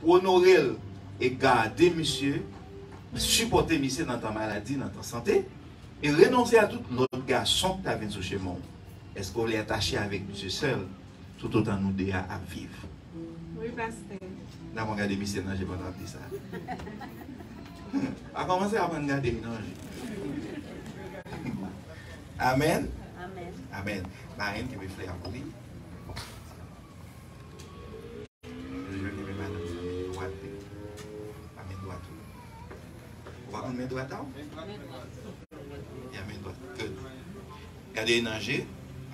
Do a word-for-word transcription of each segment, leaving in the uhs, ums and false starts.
onore l e gade misye, sipòte misye nan tan maladi, nan tan sante, e renonse a tout lòt gason ki ta vin sou chemen w? Èske w vle atache avèk misye sèl, toutotan nou de a ap viv? Wi, pastè. N ap gade misye nan je pandan ap di sa. A kòmanse aprann gade l nan je. Amèn. Amèn. Amèn. Marenn, kenbe flè a pou li. Yo kenbe madanm nan men dwat li. Pa men dwat ou. Ou pa konn men dwat a w? Ya, men dwat. Good. Gade nan je.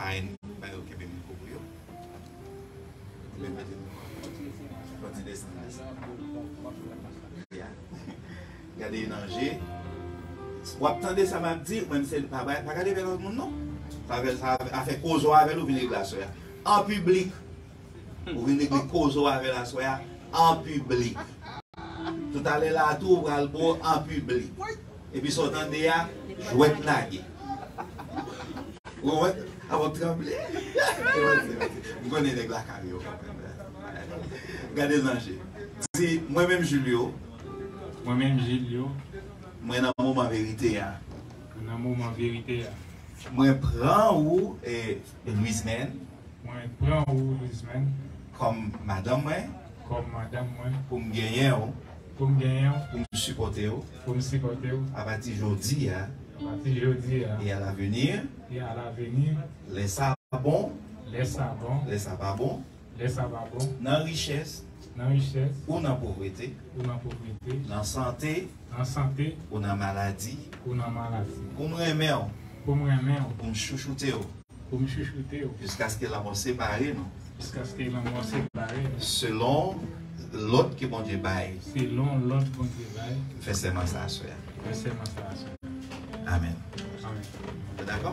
Ayen, ba yo kenbe mikwo pou yo. Fò ti desann, desann. Ya. Gade nan je. W ap tande sa m ap di, menm se pa, pa, pa gade vè lòt moun non. Sa fè, sa afè koze w avè l ou vin regle aswè a. An piblik. Ou vin regle koze w avè l aswè a an piblik. Toutalè la a tou, ou pral bo an piblik. Epi sa w tande a, jwèt lage. Ou konprann? A w ap tranble. M konnen nèg lakay yo konprann. Gade l nan je. Di, mwen menm Julio. Mwen menm Julio. Mwen nan moman verite a. Mwen nan moman verite a. Mwen pran ou, e, Louismène. Mwen pran ou, Louismène. Kòm madanm mwen. Kòm madanm mwen. Pou m genyen w. Pou m genyen w. Pou m sipòte w. Pou m sipòte w. Apati jodi a. Apati jodi a. E a laveni. E a laveni. Lè sa bon. Lè sa bon. Lè sa pa bon. Lè sa pa bon. Nan richès. Nan richès. Ou nan povrete. Ou nan povrete. Nan sante. Nan sante. Ou nan maladi. Ou nan maladi. Pou m renmen w. Pou m renmen w. Pou m chouchoute w. Pou m chouchoute w. Jiskaske lanmò separe nou. Jiskaske lanmò separe nou. Selon lòd ke Bondye bay. Selon lòd Bondye bay. M fè sèman sa aswè a. M fè sèman sa aswè a. Amèn. Amèn. Ou dakò?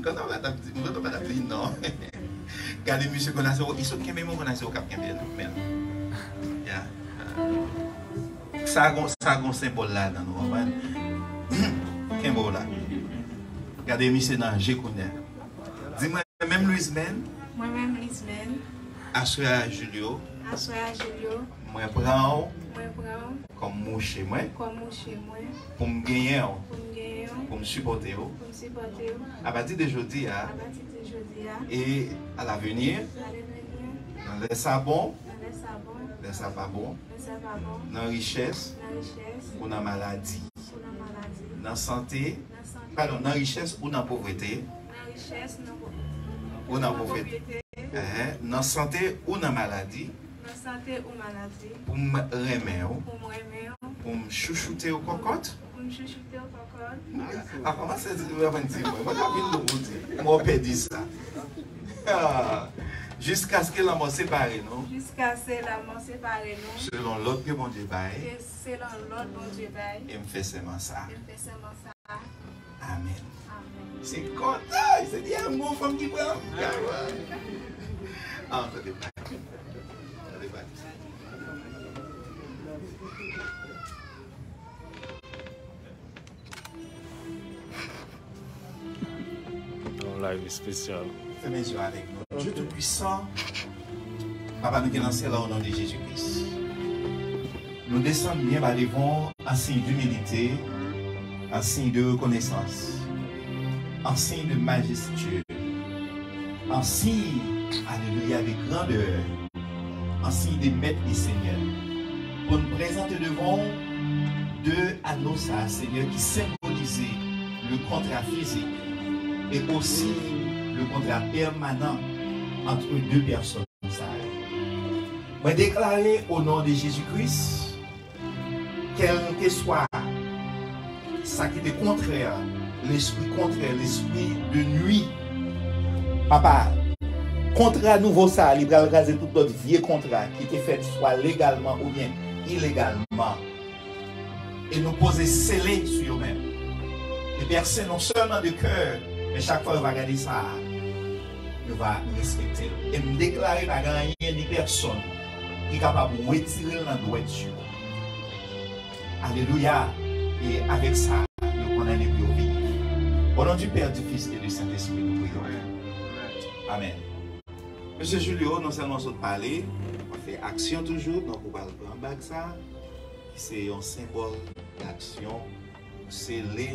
Kontan w la t ap di, kontan w pa t ap di non. Gade misye konn ase, li sot kenbe men w konn ase w k ap kenbe l, men. Ya. Sa gon, sa gon senbòl ladan nou, konprann? Kenbe w la. Gade misye nan je kounye a. Di mwen menm Louismène. Mwen menm Louismène. Aswè a Julio. Aswè a Julio. Mwen pran w. Mwen pran w. Kòm mouche mwen. Kòm mouche mwen. Pou m genyen w. Pou m genyen w. Pou m sipòte w. Pou m sipòte w. Apati de jodi a. Apati de jodi a. E a laveni. A laveni. Nan lè sa bon. Nan lè sa bon. Lè sa pa bon. Lè sa pa bon. Nan richès. Nan richès. Ou nan maladi. Ou nan maladi. Nan sante. Nan sante. Padon, nan richès ou nan povrete. Nan richès, nan po-, ou nan povrete. Nan povrete. Ehe, nan sante ou nan maladi. Nan sante ou maladi. Pou m renmen w. Pou m renmen w. Pou m chouchoute w kòkòt. Pou m chouchoute w kòkòt. A kòmanse di, mwen di, mwen, mwen ka vin nou pou di. Mwen pèdi sa. Ah. Jiskaske lanmò separe nou. Jiskaske lanmò separe nou. Selon lòd ke Bondye bay. Ke selon lòd Bondye bay. E m fè sèman sa. E m fè sèman sa. Amèn. Amèn. Se kontan, se di a m gon fanm ki pran m. Ah, tande pa. Tande pa. Yon live espesyal. Fèmen zye w avèk nou. Dye Toupisan, Papa nou ki nan syèl la, o non de Jezi Kris, nou desann byen ba devan w an siy dimilite, an siy de rekonesans, an siy de majeste, an siy, alelouya, de grandè, an siy de mèt e senyè, pou n prezante devan w de ano sa a, Senyè, ki senbolize le kontra fizik e osi le kontra pèmanan antre de pèsòn sa yo. Mwen deklare, o non de Jezi Kris, kèlkeswa sa ki te kontrè, lespri kontrè, lespri de nwi, Papa, kontra nouvo sa a, li pral kraze tout lòt vye kontra ki te fèt swa legalman oubyen ilegalman. E nou poze sele sou yo menm. E pèse non sèlman de kè, men chak fwa yo va gade sa, yo va respekte l. E m deklare pa gen anyen ni pèsonn ki kapab retire l nan dwèt yo. Alelouya! E avèk sa, yo konnen li pou yo viv. Au nom du Père, du Fils et du Saint-Esprit, nou priye. Amèn. Mesye Julio, non sèlman w sot pale, w ap fè aksyon toujou, donk ou pral pran bag sa, ki se yon senbòl d'aksyon, ou sele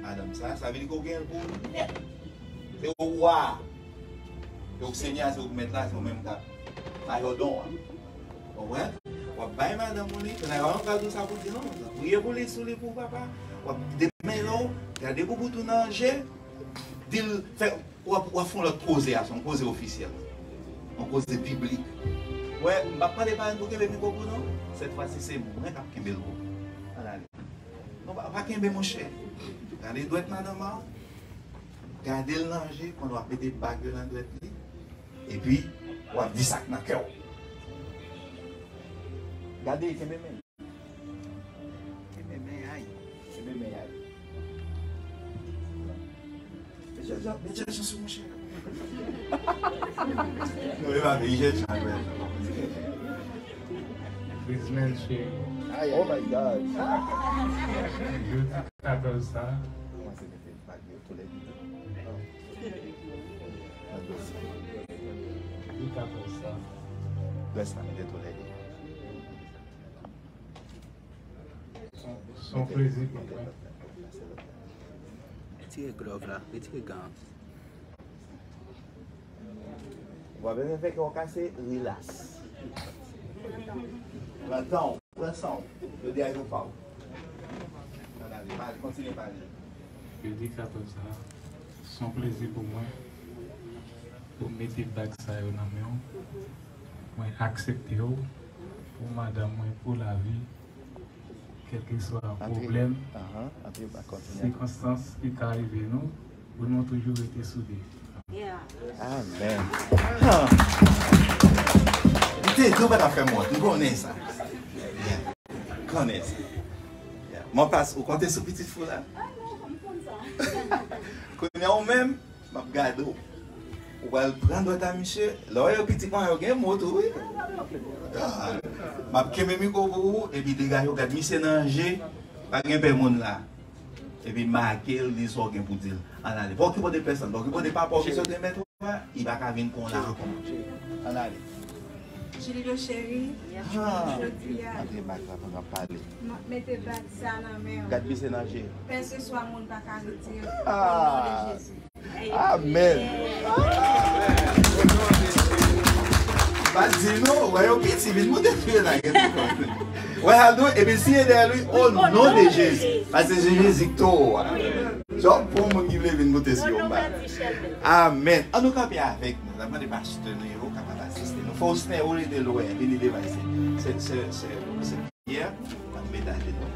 madanm sa, sa vle di ke w gen l pou ou nèt. Se ou wa. Se ou k senyè a, se ou k mèt la, se ou menm k ap majòdòm an. Konprann? W ap bay madanm ou li, kounye a, w ap gade sa pou di non. Priye pou li, sou li pou papa. W ap demen lè w gade boubout ou nan je, di l, fè, w ap, w ap fè yon lòt koze a, se yon koze ofisyèl. Yon koze piblik. Wè, m p ap mande parenn pou kenbe mikwo pou nou. Sèt fwa si se mwen k ap kenbe l pou ou. Ann ale. Non, pa, pa kenbe monchè. Gade dwèt madanm an. Gade l nan je pandan w ap mete bag yo nan dwèt li. Epi, w ap di sa k nan kè w. Gade, kenbe men. Kenbe men, ay. Kenbe men, ay. Met jan, met jan sou monchè. Non, e pa vre, li jèt jan, men. Grizmèl cheri. Oh my God. Jodi katòz sa. Kòmanse mete bag yo tou lè de. Nan dwèt sa. Jodi katòz sa. Dwèt sa, mete tou lè de. Se yon plezi pou mwen. Retire glòv la, retire gan an. Ou pa bezwen fè kè w kase, rilas. Pran tan w, pran san w. Jodi a jou pa w. Ann ale, pale, kontinye pale. Jodi katòz sa, se yon plezi pou mwen pou m mete bag sa yo nan men w. Mwen aksepte w pou madanm mwen pou lavi. Kèlkeswa pwoblèm, sikonstans ki ka rive nou, pou nou toujou rete soude. Amèn. M te di w pa t ap fè m wont, m konnen sa. M konnen sa. Mwen pas, ou konte sou pitit fi w la? Kounye a ou menm, m ap gade w. Ou pral pran dwèt a misye. Lè w wè yo pitit mwen, yo gen mo tou, wi. Ah, m ap kenbe mikwo pou ou, epi degaje w, gad misye nan je, pa gen pè moun la. Epi make l, di sa w gen pou di l. Ann ale. Pa okipe w de pèsonn, pa okipe w de papa w ki sot de mèt ou a, li pa ka vin kon lakòm. Ann ale. Julio cheri, jodi a, antre bag la pandan w ap pale. M ap mete bag sa nan men w. Gad misye nan je. Pèseswa moun pa ka retire l. O non de Jezi. Amèn. Pa di non, wè yo piti, vin moute fye la, gen tout. Wè, al dwe, epi siye dèyè li, o non de Jezi. Paske se Jezi k towo a. Jòb pou moun ki vle vin moute sou yon bal. Amèn. An nou kanpe avèk nou. N ap mande pastè nou yo kapab asiste nou. Faustin, ou rete lwen, vini devan isit. Se, se, se, se Pierre, n ap mete ajenou.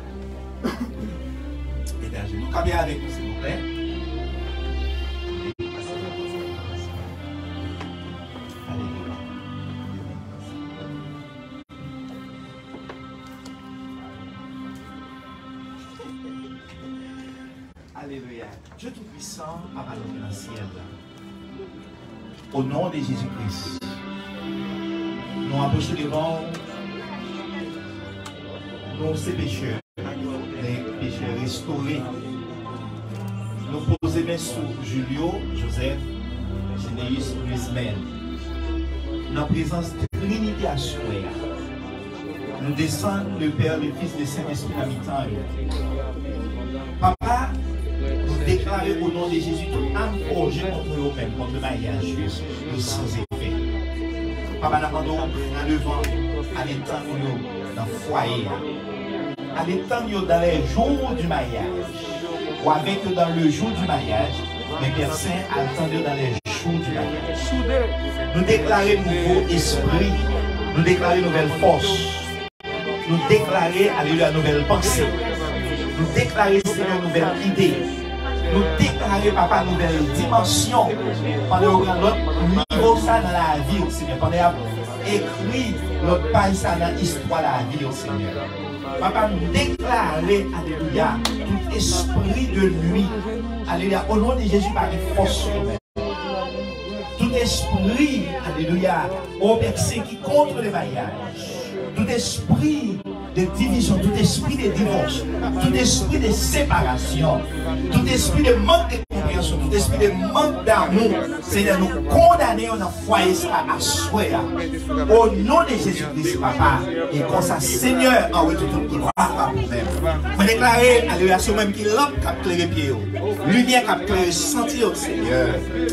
Mete ajenou. Kanpe avèk nou, silvouplè. Alelouya. Alelouya. Dye Toupisan, Papa nou ki nan syèl la, o non de Jezi Kris, nou apwoche devan w. Nou se pechè, men pechè restore. Nou poze men sou Julio Joseph Geneus Grismel, nan prezans Trinite aswè a. Nou desann le Pè, le Fis, le Sentespri nan mitan yo. Papa, nou deklare o non de Jezi tout am fòje kont yo menm, kont maryaj yo, yo san efè. Papa, n ap mande w pran devan, ale tann yo nan fwaye a. Ale tann yo dans les jours du mariage. Ou avèk yo dans le jour du mariage. Men Pè Sen, al tann yo dans les jours du mariage. Nou deklare nouvo espri. Nou deklare nouvèl fòs. Nou deklare, alelouya, nouvèl panse. Nou deklare, Senyè, nouvèl ide. Nou deklare, Papa, nouvèl dimansyon. Pandan yo pran lòt nivo sa nan lavi yo, Senyè. Pandan y ap ekri lòt paj sa nan istwa lavi yo, Senyè. Papa, nou deklare, alelouya, tout espri de nwi, alelouya, o non de Jezi, pa gen fòs sou yo menm. Tout espri, alelouya, o Pè Sen, ki kont le maryaj, tout espri de divizyon, tout espri de divòs, tout espri de separasyon, tout espri de mank de reyaksyon, tout espri de mank damou, Senyè, nou kondane yo nan fwaye sa a aswè a. O non de Jezi Kris, Papa, e konsa, Senyè, an retou, tout glwa ba ou menm. Mwen deklare, alelouya, se ou menm ki lanp k ap klere pye yo, limyè k ap klere senti yo, Senyè.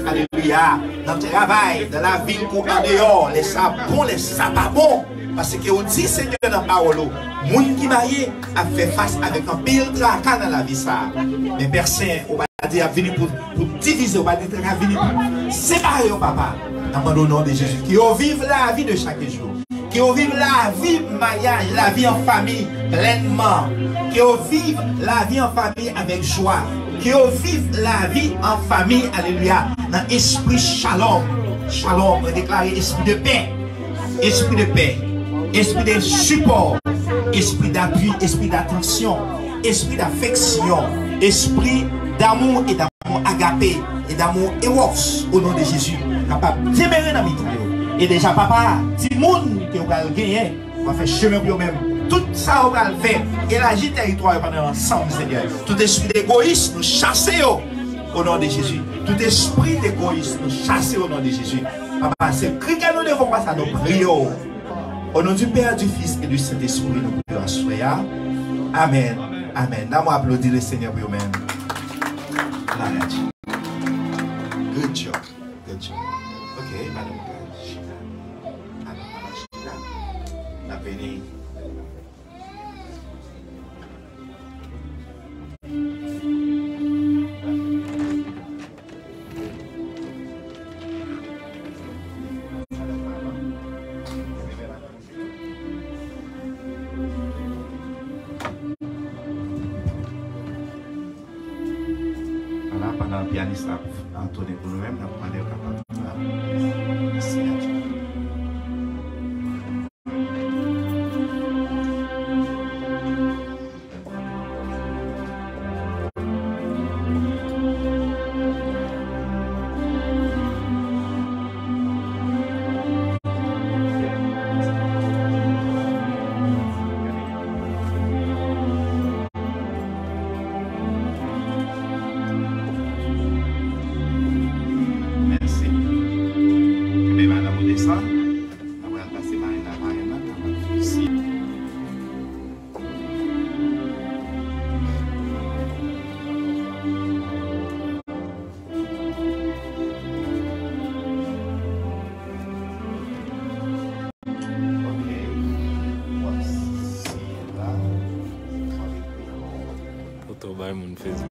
Alelouya. Nan travay, nan lavil kou andeyò, lè sa bon, lè sa pa bon. Paske ou di, Senyè, nan pawòl ou, moun ki marye ap fè fas avèk anpil traka nan lavi sa a. Men Pè Sen, ou pa di y ap vini pou, pou divize, ou pa di traka vini pou separe yo, Papa. N ap mande o non de Jezi, ke yo viv lavi de chak jou. Ke yo viv lavi maryaj, lavi an fanmi plènman. Ke yo viv lavi an fanmi avèk jwa. Ke yo viv lavi an fanmi, alelouya, nan espri shalom. Shalom, mwen deklare espri de pè. Espri de pè, espri de sipò, espri d'apui, espri d'atansyon, espri d'afeksyon, espri d'amour et d'amour agapé et d'amour eros, o non de Jezi, kapab demere nan mitan yo. E deja, Papa, timoun ke yo pral genyen, ou va fè chemen pou yo menm. Tout sa yo pral fè, elaji tèritwa yo pandan ansanm, Senyè. Tout espri degoyis, nou chase yo, o non de Jezi. Tout espri degoyis, nou chase yo, o non de Jezi. Papa, se kri ke nou devon, papa, sa nou priye w. Au nom du Père, du Fils et du Saint-Esprit, nou priye aswè a. Amen. Amen. Damou aplodi le Seigneur pou yo menm. Good job. Good job. Ok, madanm ka chita. Madanm ka chita. N ap vini. Ala, pandan pyanis la ap, ap tounen pou nou menm, n ap mande yo kapab fè siyati. Mèsi. Kenbe madanm ou desann. Apre n pase marenn la, marenn la kapab fè siy. Foto bay moun Facebook.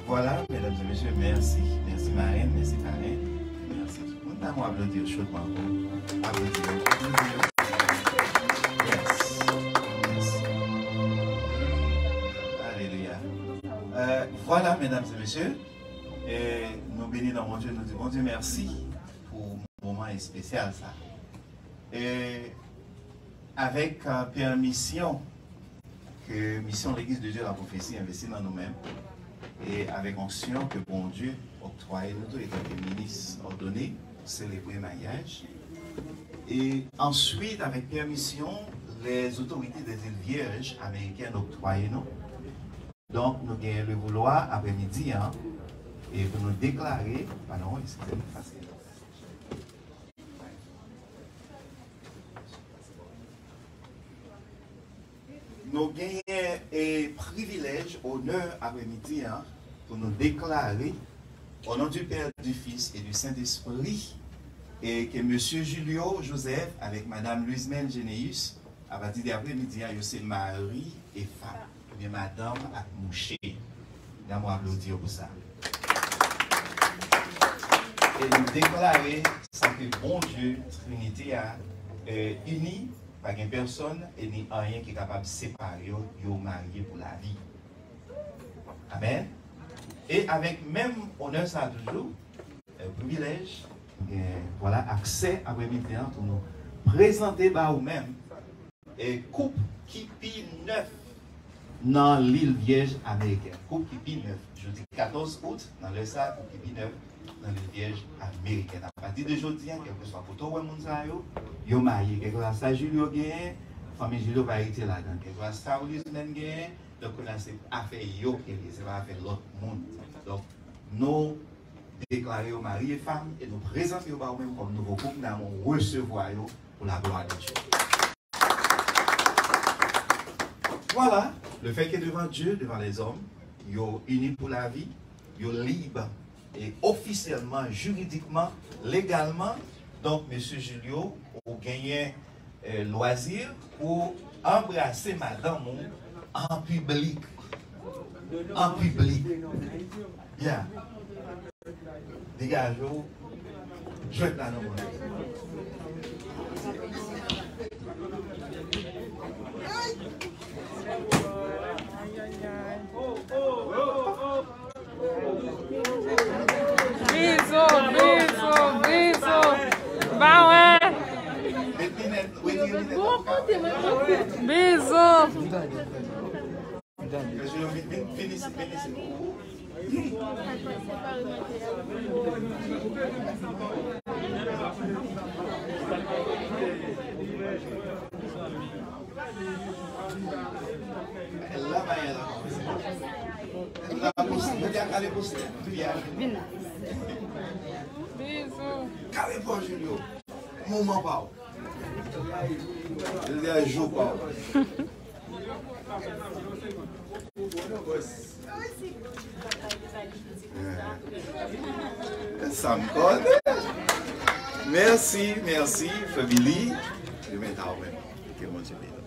Vwala, medam e mesye, mèsi. Mèsi marenn, mèsi parenn. Mèsi tout moun. Damou aplodi yo chodman ankò. Aplodi yo, aplodi yo. Yes. Yes. Alelouya. Euh, vwala, medam e mesye. E nou beni nan Bondye, nou di Bondye mèsi pou moman espesyal sa. E avèk, euh, pèmisyon ke Misyon Legliz de Dye La Profesi envesti nan nou menm, e avèk onksyon ke Bondye oktwaye nou tou etanke minis òdone pou selebre maryaj. E answit, avèk pèmisyon, les autorités des îles Vierges américaines oktwaye nou. Donk, nou genyen le vouloir aprèmidi an, e pou nou deklare, padon, eskize m, pase. Nou genyen, e, privilèj, onè aprèmidi an pou nou deklare, au nom du Père, du Fils et du Saint-Esprit, e ke mesye Julio Joseph avèk madam Luzmène Généus, apati de aprèmidi a, yo se mari e fanm, oubyen madanm ak mouche. Damou aplodi yo pou sa. E nou deklare sa ke Bondye, Trinite a, e, ini, pa gen pèsonn e ni anyen ki kapab separe yo, yo marye pou lavi. Amèn. E avèk menm onè sa a toujou, e, privilèj, gen, vwala, aksè aprèmidi an pou nou prezante ba ou menm, e, koup ki pi nèf nan lil Vyèj amerikèn. Koup ki pi nèf. Jodi katòz out, nan lè sa a, koup ki pi nèf nan lil Vyèj amerikèn. Apati de jodi a, kèlkeswa kote w wè moun sa yo, yo marye. Kèlkeswa sa Julio genyen, fanmi Julio pa rete ladan. Kèlkeswa sa Wilsmen genyen, donk kounye a se afè yo ke l ye, se pa afè lòt moun. Donk, nou deklare yo mari e fanm e nou prezante yo ba ou menm kòm nouvo koup, nou resevwa yo pou la glwa de Dye. Vwala, le fait que devant Dieu, devant les hommes, yo ini pou lavi, yo lib e ofisyèlman, jiridikman, legalman. Donk, mesye Julio, ou genyen, e, lwazi pou anbrase madanm ou an piblik. An piblik. Yeah. Degaje w. Jwèt la nan men w. Bizou, bizou, bizou. Ba wè. Bizou. Vin la. Bizou. Kale po Julio. Moman pa w. Jou pa w. Sa m konnen. Mèsi, mèsi, family. Demen ta w menm. Ke Bondye beni w.